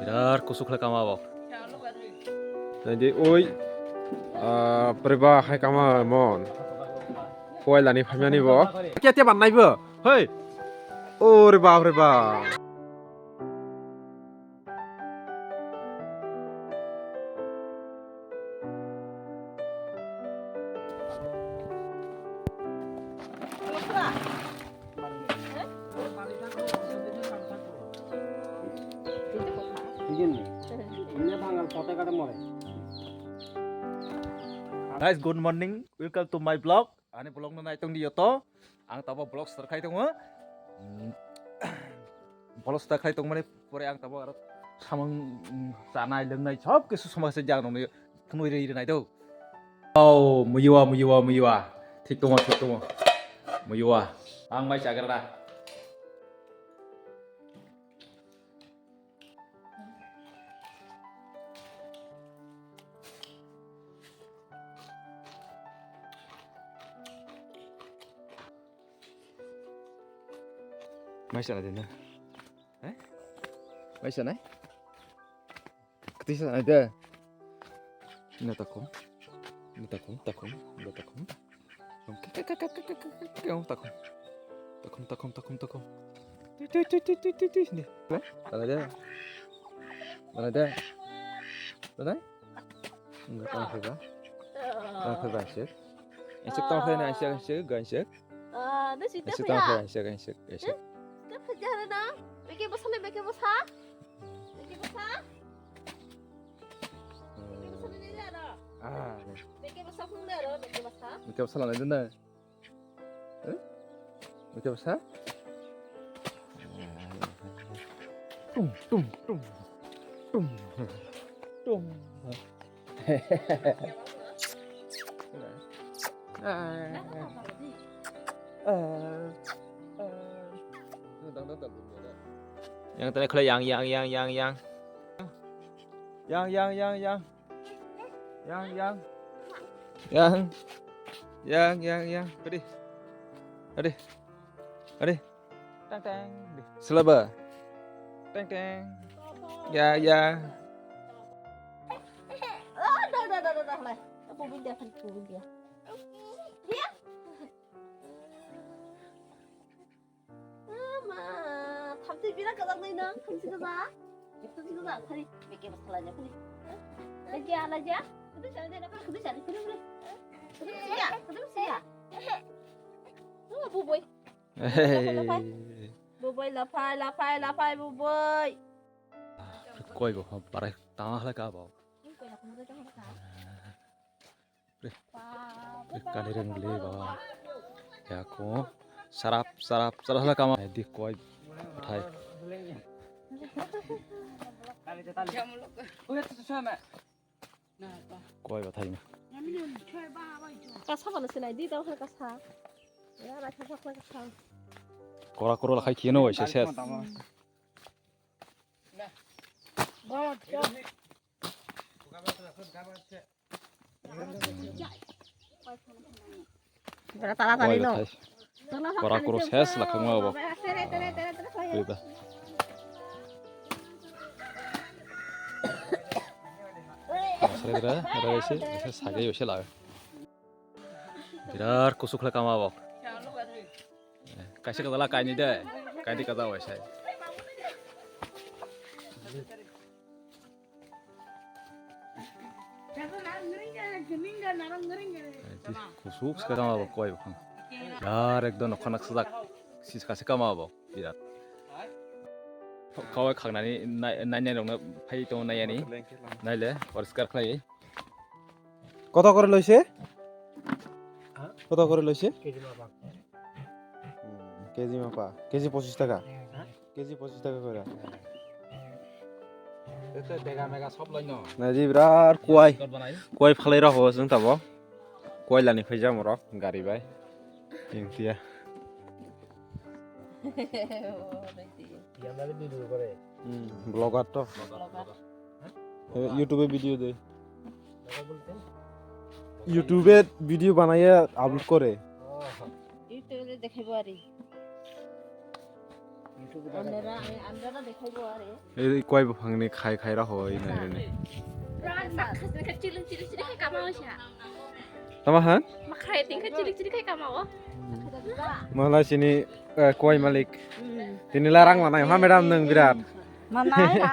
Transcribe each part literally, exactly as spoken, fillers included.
Yar kusuk khlai kama bo. Naidi oi. Ah, preba khai kama mon. Koilani phaimani bo. Kya te ban nai bo. Hei. Ore bap re bap. Guys, good morning. Welcome to my vlog. Ani vlog no nai tong di yoto. Ang tabo vlog start khai tongo. Vlog start khai tongmani pore ang tabo aro samung, mm, chanai lwngnai sob kisu somai se jang nongni phunui rwi rwnai do. Oh, muyua, muyua, muyua. Thik tongo, thik tongo. Muyua. Ang mai chagra na. Mai sana de na. Eh? Mai sana? Kati sana de. Ina takom. Ina takom, takom, ina takom. Takom, takom, takom, takom. Tui, tui, tui, tui, tui, tui, tui. Ni. Mana dia? Mana dia? Mana? Enggak, tang khaiba. Tang khaiba, sir. Esek tang khaiba, esek, esek, esek. Ah, dah situ. Esek tang khaiba, esek, esek, esek. Kau kerja hari na? Beke bosan, beke bosan. Beke bosan. Beke bosan ni dia dah. Ah. Beke bosan pun dia dah, beke bosan. Beke bosan lah, itu dah. Eh? Macam apa? Tum, tum, tum. Tum. Tum. Ah. Ah. Yang tadi kalau yang, yang, yang, yang, yang. Yang, yang, yang, yang. Yang, yang. Yang. Yang, yang, yang. Ready. Ready. Ready. Tang, tang. Selaba. Tang, tang. Ya, ya. Oh, dah, dah, dah, dah, dah. Lah. Apa benda kan tu dia? Dia. Ama, thamchi bira kajak nai nang, thamchi kajak. Thamchi kajak, khali, beke basa lai khali. Laja, laja. Kudu chale de, kudu chale, kudu, kudu. Kudu siya, kudu siya. Oh, buboi. Hey. Buboi, laphai, laphai, laphai, buboi. Koi bo, parai, tama hala ka bo. Koi bo, parai, tama hala ka. Kali reng le ba. Ya ko sarap sarap sarap la kama di koi thai. Koi ba thai na. Kasa bana sinai di tau kasa. Ya ra kasa kasa. Kora kora la khai kino wai se ses. Bra tara tari no. Kora koro ses la khangma bo. Tere, tere, tere, tere, tere. Masre dra, dra ese, ese sage ese la. Birat kusuk la kama bo. Kaisa kadala kaini de, kaini kada waisai. Kusuk se kama bo koi bukhang. Yar ekdom nokha nak sajak, sis kasi kama bo birat. Kawai khangnani nai nai rokno phai tongo nai ani. Naile poriskar khlai. কত করে লইছে? হ্যাঁ? কত করে লইছে? কেজি মাপা। হুম, কেজি মাপা। কেজি পঁচিশ টাকা? হ্যাঁ। কেজি পঁচিশ টাকা করে। এতে ডেগা মেগা সব লইন। Naidi birat kuai. Kuai phalai rok ho chwng tabo. Kuai lani phai jamo rok gari bai. Chwng tiya. Yang dari video kore. Hmm, vlogger to. Vlogger. Eh, YouTube video de. YouTube video banaiye upload kore. YouTube de dekhebo ari. Ei koi buphangni khai khai rw hoi nai rwni. Makha chili chili chili khai kama oisa. Tama han? Makha ting khai chili chili khai kama o. Mala sini, eh, koi malik. Tini larang lanai ha madam nung birat. Manai ha.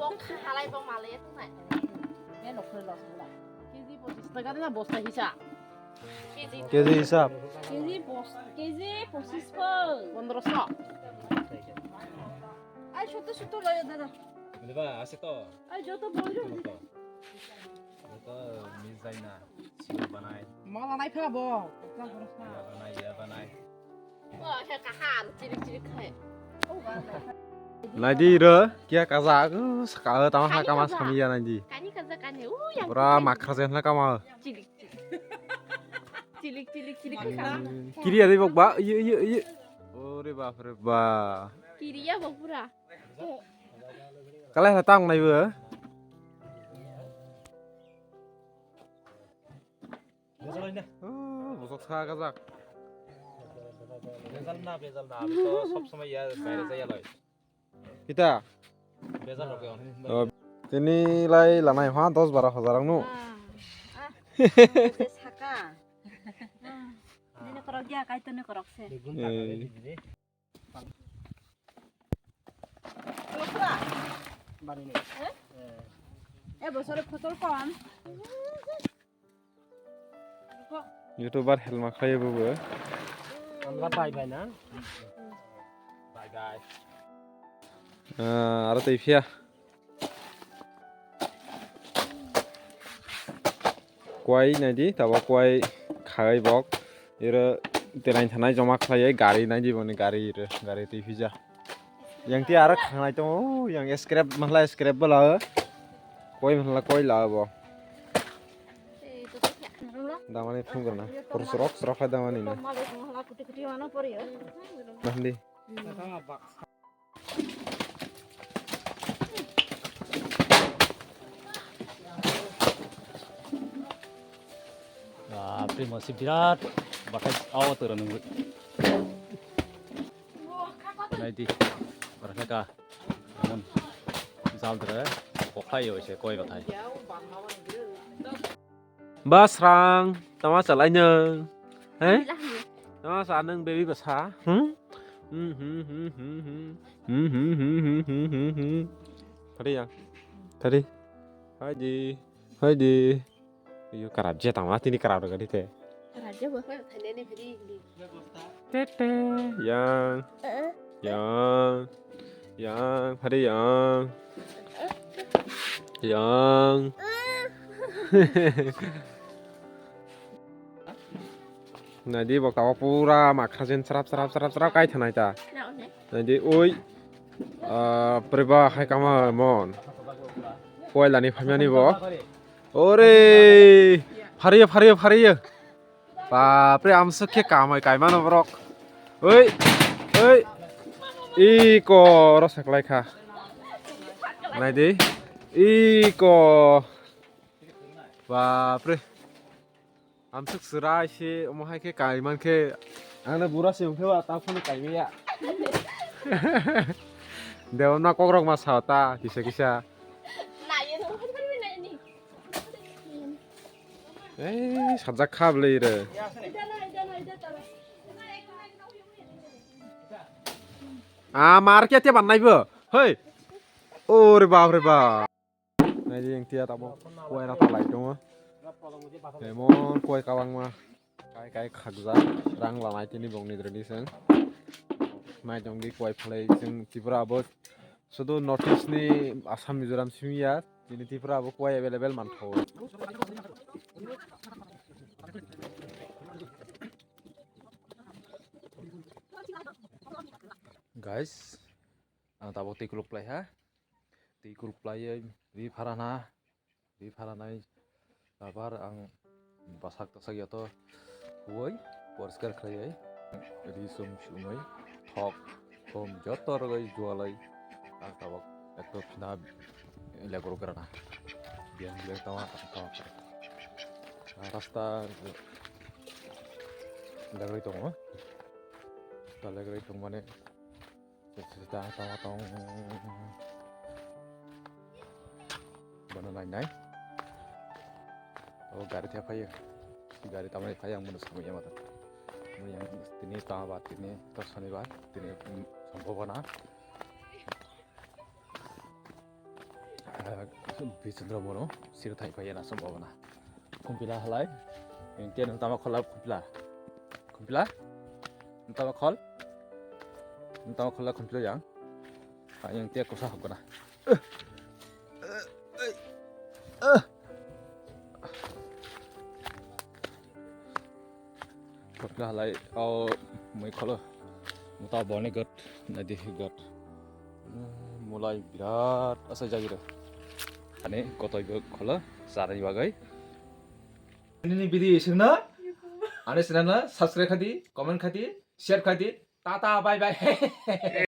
Bok halai bok malai ya tunai. Beno khoi los bula. K G pochis taka na bosta hisa. K G hisab. K G bos-, K G pochis po. Pondro so. Ai, sotto, sotto loyo, dada. Ini ba, asik to. Ai, joto boiro. Joto. Joto mis jaina. Siu banai. Mala nai pha bo. Pokra pokra pha. Ya banai, ya banai. Wah, he kahar, cilik cilik khai. Naidi ro, kia kajak, uh, saka, uh, tama ha kama sami ya naidi. Kani kajak kani, uh, yang pura makra jen na kama. Cilik cilik. Cilik cilik cilik khai kama. Kiri ya di bok ba, iya iya iya. Ore bap re ba. Kiri ya bok pura. Kalai ha tang nai bo. Oh, bosok sa kajak. Bezal na, bezal na. Ami to sob somoi ya baire jaya loi. Kita? Bezal rok yon. Oh, tini lai lanai ha dos baro hajar ang nu. Ah, ah. Saka. Nini korok ya, kaitoni korok se. এ বছরে ফসল কম। YouTuber helma khlai bubo. Amla bai bai na. Bai bai. Ah, aro tei phiya. Kuai naidi, tabo kuai khagai bok. Iro tenai thanai joma khlaiwi gari naidi boni gari iro, gari twi phija. Yang ti aro khangnai tongo, yang scrap mahla scrap bwla o. Koi mahla koi la bo. Damani phungrana. Pur srok srok kha damani na. Nahdi. Bapre, masi birat bathai aw toro nungwi. Naidi, barkha ka, emon jal dere, kokhai yo se koi bathai. Basrang, tama chalai nung. He? Tama sa nung baby basa. Hmm? Hmm, hmm, hmm, hmm, hmm. Hmm, hmm, hmm, hmm, hmm, hmm, hmm. Tadi ya. Tadi. Haidi. Haidi. Iyo karab je tama tini karab gadi te. Karab je bo. Tete. Yang. Yang. Yang, hari yang. Yang. Naidi bokta o pura makhajen srap srap srap srap kai thanai ta. Naidi oi. Ah, preba hai kama mon. Koilani phamyani bo. Ore! Phariyo, phariyo, phariyo. Bapre, amsuk khe kamai kaimano borok. Oi, oi. Iko, oro seklai kha. Naidi. Iko. Bapre. Amsuk chwrai se, omo hai khe kaiman khe. Angno bura se wngkhe ba, ta phano kaimaya. Debamna kokrok ma sao ta, kisa kisa. Ei, sajak kha bwlwi re. Ah, mar khe te bannai bo. Hoi. Ore bap re bap. Naidi yang tia tabo koi rata lai tongo. Emon koi kabangma. Kai kai khakjak. Rang lanai tini bongni dredi seng. Nai tongdi koi phalai seng Tripura abo. Sudu North East ni Assam, Mizoram simi ya, chini Tripura bo kwai available manthogo. Guys, ang tabuk twi kuluk plai ha. Twi kuluk plai ri phara na. Ri pharanai abar ang basak tasak yato huoi poriskar khlaiwi ri sum sumui thok thum joto rwgwi jualai ang tabuk ekto phina legro grana biyang biyang tama tama. Rasta legrwi tongo. Rasta legrwi tongmani ta tama tong bono nai nai. O gari thai phaiyo. Gari tamani phai ang bono samui ya mata. Mui yang tini tama ba tini to sonibar tini, mm, sombobona. Ah, Bichandra bono siro thai phaiya na sombobona. Khumpila halai. Yang te nung tama khola khumpila. Khumpila? Nung tama khol? Nung tama khola khumpila yang. Ah, yang te kosa hokona. Khumpila halai o mui kholo. Muta boni got, nadi got. Mulai birat asai jagiro. Ani kotoi bo kholo, sarai bagai. Nini video ising na? Ani channel na subscribe khadi, comment khadi, share khadi. Tata, bye bye.